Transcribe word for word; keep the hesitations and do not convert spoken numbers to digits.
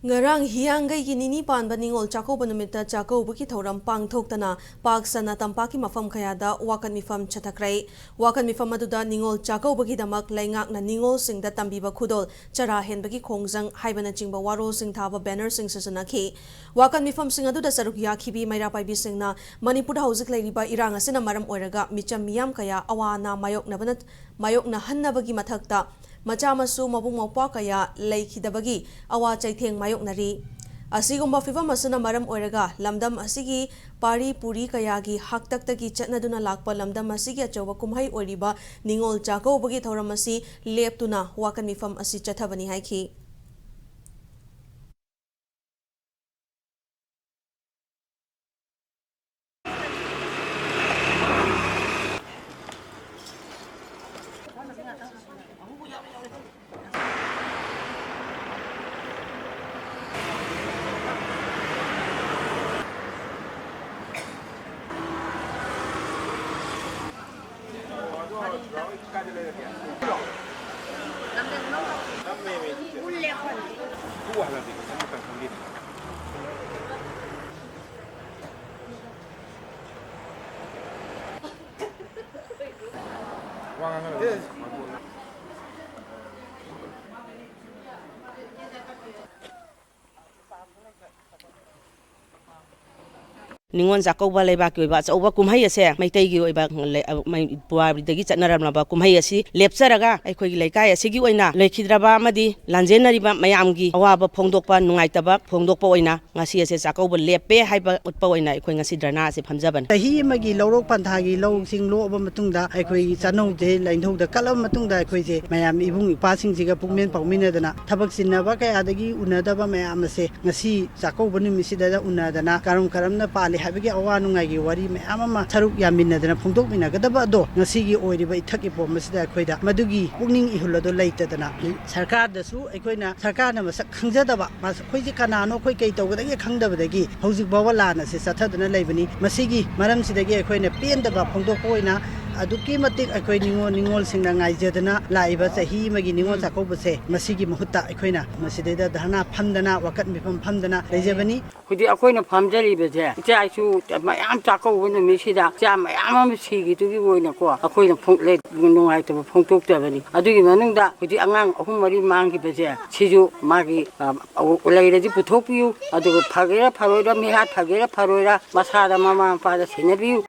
ꯉꯔꯥꯡ ꯍꯤꯌꯥꯡꯒꯩꯒꯤ ꯅꯤꯅꯤ ꯄꯥꯟꯕ ꯅꯤꯉꯣꯜ ꯆꯥꯛꯀꯧꯕ ꯅꯨꯃꯤꯠꯇ ꯆꯥꯛꯀꯧꯕꯒꯤ ꯊꯧꯔꯝ ꯄꯥꯡꯊꯣꯛꯇꯅ ꯄꯥꯛ ꯁꯟꯅ ꯇꯝꯄꯥꯛꯀꯤ ꯃꯐꯝ ꯀꯌꯥꯗ ꯋꯥꯀꯠ ꯃꯤꯐꯝ ꯆꯠꯊꯈ꯭ꯔꯦ꯫ ꯋꯥꯀꯠ ꯃꯤꯐꯝ ꯑꯗꯨꯗ ꯅꯤꯉꯣꯜ ꯆꯥꯛꯀꯧꯕꯒꯤꯗꯃꯛ ꯂꯩꯉꯥꯛꯅ ꯅꯤꯉꯣꯜꯁꯤꯡꯗ ꯇꯝꯕꯤꯕ ꯈꯨꯗꯣꯜ, ꯆꯔꯥ ꯍꯦꯟꯕꯒꯤ ꯈꯣꯡꯖꯪ ꯍꯥꯏꯕꯅꯆꯤꯡꯕ ꯋꯥꯔꯣꯜꯁꯤꯡ ꯊꯥꯕ ꯕꯦꯅꯔꯁꯤꯡ ꯁꯤꯖꯤꯟꯅꯈꯤ꯫ ꯋꯥꯀꯠ ꯃꯤꯐꯝꯁꯤꯡ ꯑꯗꯨꯗ ꯁꯔꯨꯛ ꯌꯥꯈꯤꯕꯤ ꯃꯩꯔꯥ ꯄꯥꯏꯕꯤꯁꯤꯡꯅ ꯃꯅꯤꯄꯨꯔꯗ ꯍꯧꯖꯤꯛ ꯂꯩꯔꯤꯕ ꯏꯔꯥꯡ ꯑꯁꯤꯅ ꯃꯔꯝ ꯑꯣꯏꯔꯒ ꯃꯤꯆꯝ ꯃꯤꯌꯥꯝ ꯀꯌꯥ ꯑꯋꯥ ꯑꯅꯥ ꯃꯥꯌꯣꯛꯅꯕꯅ ꯃꯥꯌꯣꯛꯅꯍꯟꯅꯕꯒꯤ ꯃꯊꯛꯇ, ꯃꯆꯥ ꯃꯁꯨ ꯃꯕꯨꯡ ꯃꯧꯄ꯭ꯋꯥ ꯀꯌꯥ ꯂꯩꯈꯤꯗꯕꯒꯤ ꯑꯋꯥ ꯆꯩꯊꯦꯡ ꯃꯥꯌꯣꯛꯅꯔꯤ꯫ ꯑꯁꯤꯒꯨꯝꯕ ꯐꯤꯚꯝ ꯑꯁꯤꯅ ꯃꯔꯝ ꯑꯣꯏꯔꯒ, ꯂꯝꯗꯝ ꯑꯁꯤꯒꯤ ꯄꯥꯔꯤ ꯄꯨꯔꯤ ꯀꯌꯥꯒꯤ ꯍꯥꯛꯇꯛꯇꯒꯤ ꯆꯠꯅꯗꯨꯅ ꯂꯥꯛꯄ ꯂꯝꯗꯝ ꯑꯁꯤꯒꯤ ꯑꯆꯧꯕ ꯀꯨꯝꯍꯩ ꯑꯣꯏꯔꯤꯕ ꯅꯤꯉꯣꯜ ꯆꯥꯛꯀꯧꯕꯒꯤ ꯊꯧꯔꯝ ꯑꯁꯤ ꯂꯦꯞꯇꯨꯅ ꯋꯥꯀꯠ ꯃꯤꯐꯝ ꯑꯁꯤ ꯆꯠꯊꯕꯅꯤ ꯍꯥꯏꯈꯤ꯫ ꯅꯤꯉꯣꯜ ꯆꯥꯛꯀꯧꯕ ꯂꯩꯕꯥꯛꯀꯤ ꯑꯣꯏꯕ ꯑꯆꯧꯕ ꯀꯨꯝꯍꯩ ꯑꯁꯦ, ꯃꯩꯇꯩꯒꯤ ꯑꯣꯏꯕ ꯂꯩ-, ꯑ, ꯃꯩ-, ꯄꯨꯋꯥꯔꯤꯗꯒꯤ ꯆꯠꯅꯔꯝꯂꯕ ꯀꯨꯝꯍꯩ ꯑꯁꯤ ꯂꯦꯞꯆꯔꯒ, ꯑꯩꯈꯣꯏꯒꯤ ꯂꯩꯀꯥꯏ ꯑꯁꯤꯒꯤ ꯑꯣꯏꯅ ꯂꯩꯈꯤꯗ꯭ꯔꯕ ꯑꯃꯗꯤ ꯂꯥꯟꯖꯦꯟꯅꯔꯤꯕ ꯃꯌꯥꯝꯒꯤ ꯑꯋꯥꯕ ꯐꯣꯡꯗꯣꯛꯄ, ꯅꯨꯡꯉꯥꯏꯇꯕ ꯐꯣꯡꯗꯣꯛꯄ ꯑꯣꯏꯅ ꯉꯁꯤ ꯑꯁꯦ ꯆꯥꯛꯀꯧꯕ ꯂꯦꯞꯄꯦ ꯍꯥꯏꯕ ꯎꯠꯄ ꯑꯣꯏꯅ ꯑꯩꯈꯣꯏ ꯉꯁꯤ ꯙꯔꯅꯥ ꯑꯁꯤ ꯐꯝꯖꯕꯅꯤ꯫ ꯆꯍꯤ ꯑꯃꯒꯤ ꯂꯧꯔꯣꯛ ꯄꯟꯊꯥꯒꯤ ꯂꯧꯁꯤꯡ ꯂꯣꯛꯑꯕ ꯃꯇꯨꯡꯗ, ꯑꯩꯈꯣꯏꯒꯤ ꯆꯥꯅꯧꯁꯦ ꯂꯥꯏꯅꯤꯡꯊꯧꯗ ꯀꯠꯂꯕ ꯃꯇꯨꯡꯗ, ꯑꯩꯈꯣꯏꯁꯦ ꯃꯌꯥꯝ ꯏꯕꯨꯡ ꯏꯄ꯭ꯋꯥꯁꯤꯡꯁꯤꯒ ꯄꯨꯛꯃꯦꯟ ꯄꯥꯎꯃꯤꯟꯅꯗꯅ, ꯊꯕꯛ ꯆꯤꯟꯅꯕ ꯀꯌꯥꯗꯒꯤ ꯎꯅꯗꯕ ꯃꯌꯥꯝ ꯑꯁꯦ ꯉꯁꯤ ꯆꯥꯛꯀꯧꯕ ꯅꯨꯃꯤꯠꯁꯤꯗ ꯎꯅꯗꯅ, ꯀꯔꯝ ꯀꯔꯝꯅ ꯄꯥꯜꯂꯤ ꯍꯥꯏꯕꯒꯤ ꯑꯋꯥ ꯅꯨꯡꯉꯥꯏꯒꯤ ꯋꯥꯔꯤ ꯃꯌꯥꯝ ꯑꯃ ꯁꯔꯨꯛ ꯌꯥꯃꯤꯟꯅꯗꯅ ꯐꯣꯡꯗꯣꯛꯃꯤꯟꯅꯒꯗꯕ ꯑꯗꯣ, ꯉꯁꯤꯒꯤ ꯑꯣꯏꯔꯤꯕ ꯏꯊꯛ ꯏꯄꯣꯝ ꯑꯁꯤꯗ ꯑꯩꯈꯣꯏꯗ ꯃꯗꯨꯒꯤ ꯄꯨꯛꯅꯤꯡ ꯏꯍꯨꯜ ꯑꯗꯣ ꯂꯩꯇꯗꯅ, ꯁꯔꯀꯥꯔꯗꯁꯨ ꯑꯩꯈꯣꯏꯅ, ꯁꯔꯀꯥꯔꯅ ꯃꯁꯛ ꯈꯪꯖꯗꯕ, ꯃꯥꯁ-, ꯑꯩꯈꯣꯏꯁꯦ ꯀꯅꯥꯅꯣ, ꯑꯩꯈꯣꯏ ꯀꯩ ꯇꯧꯒꯗꯒꯦ ꯈꯪꯗꯕꯗꯒꯤ ꯍꯧꯖꯤꯛ ꯐꯥꯎꯕ ꯂꯥꯟ ꯑꯁꯤ ꯆꯠꯊꯗꯨꯅ ꯂꯩꯕꯅꯤ꯫ ꯃꯁꯤꯒꯤ ꯃꯔꯝꯁꯤꯗꯒꯤ ꯑꯩꯈꯣꯏꯅ ꯄꯦꯟꯗꯕ ꯐꯣꯡꯗꯣꯛꯄ ꯑꯣꯏꯅ ꯑꯗꯨꯛꯀꯤ ꯃꯇꯤꯛ ꯑꯩꯈꯣꯏ ꯅꯤꯉꯣꯜ, ꯅꯤꯉꯣꯜꯁꯤꯡꯅ ꯉꯥꯏꯖꯗꯅ ꯂꯥꯛꯏꯕ ꯆꯍꯤ ꯑꯃꯒꯤ ꯅꯤꯉꯣꯜ ꯆꯥꯛꯀꯧꯕꯁꯦ, ꯃꯁꯤꯒꯤ ꯃꯍꯨꯠꯇ ꯑꯩꯈꯣꯏꯅ ꯃꯁꯤꯗꯩꯗ ꯙꯔꯅꯥ ꯐꯝꯗꯅ, ꯋꯥꯀꯠ ꯃꯤꯐꯝ ꯐꯝꯗꯅ ꯂꯩꯖꯕꯅꯤ꯫ ꯍꯧꯖꯤꯛ ꯑꯩꯈꯣꯏꯅ ꯐꯝꯖꯔꯤꯕꯁꯦ, ꯏꯆꯥ ꯏꯁꯨ ꯃꯌꯥꯝ ꯆꯥꯛꯀꯧꯕ ꯅꯨꯃꯤꯠꯁꯤꯗ ꯏꯆꯥ ꯃꯌꯥꯝ ꯑꯃ ꯁꯤꯈꯤꯗꯨꯒꯤ ꯑꯣꯏꯅꯀꯣ, ꯑꯩꯈꯣꯏꯅ ꯐꯣꯡ-, ꯂꯩ-, ꯅꯨꯡꯉꯥꯏꯇꯕ ꯐꯣꯡꯗꯣꯛꯆꯕꯅꯤ꯫ ꯑꯗꯨꯒꯤ ꯃꯅꯨꯡꯗ ꯍꯧꯖꯤꯛ ꯑꯉꯥꯡ ꯑꯍꯨꯝ ꯃꯔꯤ ꯃꯥꯡꯈꯤꯕꯁꯦ, ꯁꯤꯁꯨ ꯃꯥꯒꯤ, ꯑ, ꯂꯩꯔꯗꯤ ꯄꯨꯊꯣꯛꯄꯤꯌꯨ, ꯑꯗꯨꯒ ꯐꯒꯦꯔꯥ ꯐꯔꯣꯏꯔꯥ, ꯃꯤꯍꯥꯠ ꯐꯒꯦꯔꯥ ꯐꯔꯣꯏꯔꯥ, ꯃꯁꯥꯗ ꯃꯃꯥ ꯃꯄꯥꯗ ꯁꯤꯟꯅꯕꯤꯌꯨ꯫